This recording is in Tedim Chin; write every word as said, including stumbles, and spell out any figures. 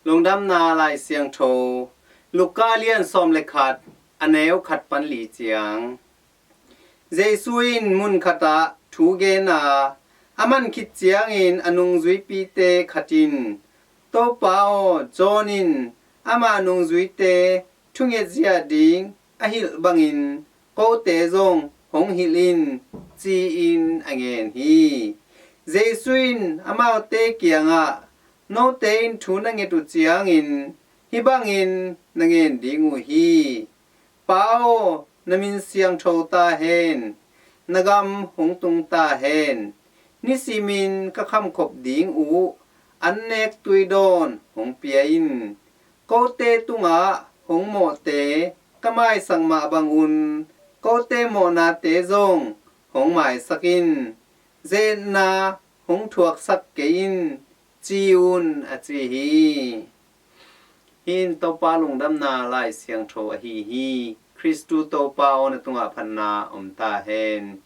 Lungdamna Lai Siangtho, Luka lian sawm le khat, a neu khat pan li ciang. Jesu in mun khatah thu gen a, a man khit ciangin a nungzuipite khat in, "Topa aw, John in ama nungzuite thunget zia ding a hilh bangin kote zong hong hilh in," ci-in a ngen hi. Jesu in amaute kiangah, "Note in thu na nget uh ciangin hih bangin na ngen ding uh hi: 'Pa aw, na min siangtho ta hen, na gam hong tung ta hen, nisimin ka khamkhop ding uh an nek tuidawn hong pia in. Kote tungah hong mawhte ka maisak mah bangun kote mawhnate zong hong maisak in. Zetna hong thuaksak kei in,' ci un," a ci hi. Hih in Topa Lungdamna Lai Siangtho ahi hi. Khristu Topa aw, na tungah phatna om ta hen.